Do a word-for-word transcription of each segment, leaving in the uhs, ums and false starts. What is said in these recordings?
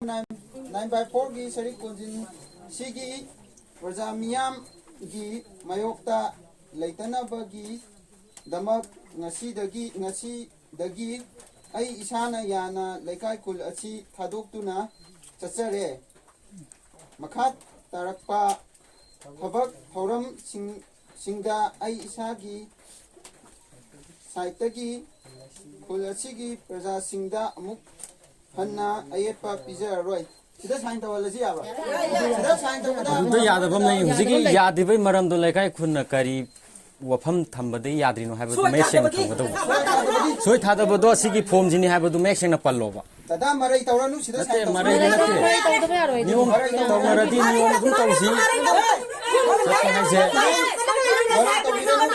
Nine ꯕꯥꯏ ꯐꯣꯔꯒꯤ ꯁꯔꯤꯛ ꯀꯣꯟꯖꯤꯟꯁꯤꯒꯤ ꯄ꯭ꯔꯖꯥ ꯃꯤꯌꯥꯝꯒꯤ ꯃꯥꯌꯣꯛꯇ ꯂꯩꯇꯅꯕꯒꯤꯗꯃꯛ ꯉꯁꯤꯗꯒꯤ, ꯉꯁꯤꯗꯒꯤ ꯑꯩ ꯏꯁꯥꯅ ꯌꯥꯅ ꯂꯩꯀꯥꯏ ꯈꯨꯜ ꯑꯁꯤ ꯊꯥꯗꯣꯛꯇꯨꯅ ꯆꯠꯆꯔꯦ꯫ ꯃꯈꯥ ꯇꯥꯔꯛꯄ ꯊꯕꯛ ꯊꯧꯔꯝꯁꯤꯡ, ꯁꯤꯡꯗ ꯑꯩ ꯏꯁꯥꯒꯤ ꯁꯥꯏꯠꯇꯒꯤ ꯈꯨꯜ ꯑꯁꯤꯒꯤ ꯄ꯭ꯔꯖꯥꯁꯤꯡꯗ ꯑꯃꯨꯛ ꯍꯟꯅ ꯑꯌꯦꯠꯄ ꯄꯤꯖꯔꯔꯣꯏ꯫ ꯁꯤꯗ ꯁꯥꯏꯟ ꯇꯧꯍꯜꯂꯁꯤ ꯌꯥꯕ꯭ꯔꯣ? ꯁꯤꯗ ꯁꯥꯏꯟ ꯇꯧꯕꯗ ꯑꯗꯨꯗ ꯌꯥꯗꯕ ꯑꯃ ꯂꯩ꯫ ꯍꯧꯖꯤꯛꯀꯤ ꯌꯥꯗ꯭ꯔꯤꯕꯩ ꯃꯔꯝꯗꯣ ꯂꯩꯀꯥꯏ ꯈꯨꯟꯅ ꯀꯔꯤ ꯋꯥꯐꯝ ꯊꯝꯕꯗꯒꯤ ꯌꯥꯗ꯭ꯔꯤꯅꯣ ꯍꯥꯏꯕꯗꯨ ꯃꯌꯦꯛ ꯁꯦꯡꯅ ꯊꯝꯒꯗꯧꯕ꯫ ꯁꯣꯏ ꯊꯥꯗꯕꯗꯣ ꯑꯁꯤꯒꯤ ꯐꯣꯝꯁꯤꯅꯤ ꯍꯥꯏꯕꯗꯨ ꯃꯌꯦꯛ ꯁꯦꯡꯅ ꯄꯜꯂꯣꯕ꯫ ꯗꯗꯥ, ꯃꯔꯩ ꯇꯧꯔꯅꯨ, ꯁꯤꯗ ꯅꯠꯇꯦ, ꯁꯥꯏꯟ ꯇꯧꯁꯤ꯫ ꯃꯔꯩꯗꯤ ꯅꯠꯇꯦ꯫ ꯃꯔꯩ ꯇꯧꯗꯕ ꯌꯥꯔꯣꯏ꯫ ꯅꯤꯌꯣꯝ ꯇꯧꯅꯔꯗꯤ ꯅꯤꯌꯣꯝ ꯑꯗꯨꯝ ꯇꯧꯁꯤ꯫ ꯆꯠꯄ ꯍꯥꯏꯁꯦ꯫ ꯃꯔꯩ ꯇꯧꯕꯤꯔꯅꯨ꯫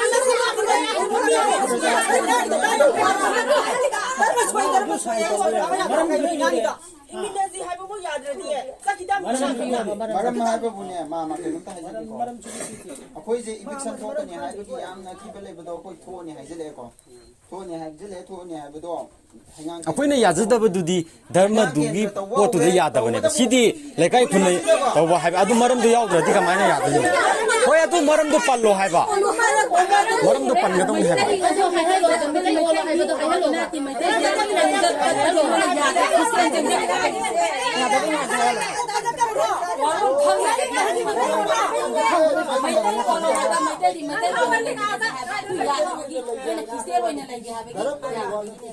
ꯏꯃꯤꯅꯦꯟꯁꯤ ꯍꯥꯏꯕꯕꯨ ꯌꯥꯗ꯭ꯔꯗꯤ ꯆꯠꯈꯤꯗꯕ ꯃꯔꯝ ꯍꯥꯏꯕꯕꯨꯅꯦ, ꯃꯥ, ꯃꯥ ꯀꯩꯅꯣꯝꯇ ꯍꯥꯏꯖꯒꯦꯀꯣ꯫ ꯑꯩꯈꯣꯏꯁꯦ ꯏꯚꯤꯛꯁꯟ ꯊꯣꯛꯀꯅꯤ ꯍꯥꯏꯕꯒꯤ ꯌꯥꯝꯅ ꯑꯀꯤꯕ ꯂꯩꯕꯗꯣ ꯑꯩꯈꯣꯏ ꯊꯣꯛꯑꯅꯤ ꯍꯥꯏꯖꯜꯂꯛꯑꯦꯀꯣ꯫ ꯊꯣꯛꯑꯅꯤ ꯍꯥꯏꯖꯜꯂꯛꯑꯦ, ꯊꯣꯛꯑꯅꯤ ꯍꯥꯏꯕꯗꯣ ꯍꯩꯉꯥꯡ ꯑꯩꯈꯣꯏꯅ ꯌꯥꯖꯗꯕꯗꯨꯗꯤ ꯙꯔꯃꯗꯨꯒꯤ ꯄꯣꯠꯇꯨꯗ ꯌꯥꯗꯕꯅꯦꯕ꯫ ꯁꯤꯗꯤ ꯂꯩꯀꯥꯏ ꯈꯨꯟꯅ ꯇꯧꯕ ꯍꯥꯏꯕ ꯑꯗꯨ ꯃꯔꯝꯗꯣ ꯌꯥꯎꯗ꯭ꯔꯗꯤ ꯀꯃꯥꯏꯅ ꯌꯥꯗꯣꯏꯅꯣ? ꯍꯣꯏ, ꯑꯗꯨ ꯃꯔꯝꯗꯣ ꯄꯜꯂꯣ ꯍꯥꯏꯕ꯫ ꯃꯔꯝꯗꯣ ꯄꯟꯒꯗꯧꯅꯤ ꯍꯥꯏꯕ꯫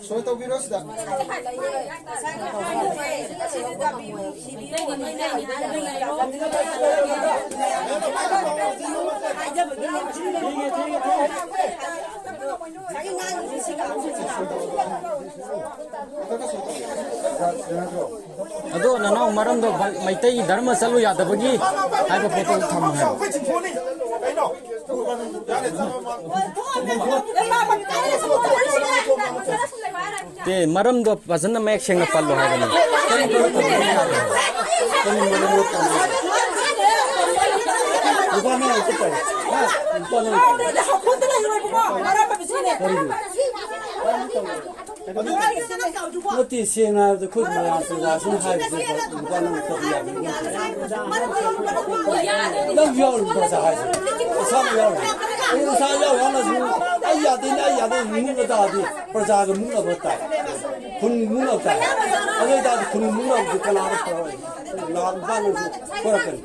ꯁꯣꯏ ꯇꯧꯕꯤꯔꯣ ꯁꯤꯗ꯫ ꯑꯗꯣ ꯅꯅꯥꯎ ꯃꯔꯝꯗꯣ ꯃꯩꯇꯩꯒꯤ ꯙꯔꯃ ꯆꯠꯂꯨ ꯌꯥꯗꯕꯒꯤ ꯍꯥꯏꯕ ꯄꯣꯠꯇꯣ ꯊꯝꯃꯣ ꯍꯥꯏꯕ꯫ ꯇꯦ, ꯃꯔꯝꯗꯣ ꯐꯖꯅ ꯃꯌꯦꯛ ꯁꯦꯡꯅ ꯄꯜꯂꯣ ꯍꯥꯏꯕꯅꯤ꯫ ꯅꯠꯇꯦ, ꯁꯦꯡꯅ ꯍꯥꯏꯔꯕꯗ ꯑꯩꯈꯣꯏ ꯃꯌꯥꯝ ꯄ꯭ꯔꯖꯥꯁꯤꯅ ꯍꯥꯏꯕꯁꯤꯗ ꯅꯨꯄꯥ ꯅꯪ ꯆꯠꯄ ꯌꯥꯕ ꯅꯠꯇꯦ꯫ ꯅꯪ ꯌꯥꯎꯔꯤꯕ ꯄ꯭ꯔꯖꯥ ꯍꯥꯏꯁꯦ, ꯅꯁꯥꯅ ꯌꯥꯎꯔꯤ꯫ ꯑꯩ ꯅꯁꯥ ꯌꯥꯎ ꯌꯥꯎꯅꯁꯨ ꯑꯩ ꯌꯥꯗꯦꯅꯦ, ꯑꯩ ꯌꯥꯗꯦ ꯃꯨꯛꯅ ꯇꯥꯔꯗꯤ ꯄ꯭ꯔꯖꯥꯒ ꯃꯨꯛꯅꯕ ꯇꯥꯏ, ꯈꯨꯟ ꯃꯨꯛꯅꯕ ꯇꯥꯏ꯫ ꯑꯗꯨ ꯑꯣꯏꯇꯥꯔꯗꯤ ꯈꯨꯟ ꯃꯨꯛꯅꯕꯗꯤ ꯀꯅꯥꯗ ꯐꯔꯣꯏ? ꯂꯥꯛ ꯅꯤꯄꯥꯟ ꯅꯪꯁꯨ ꯀꯣꯏꯔꯛꯀꯅꯤ꯫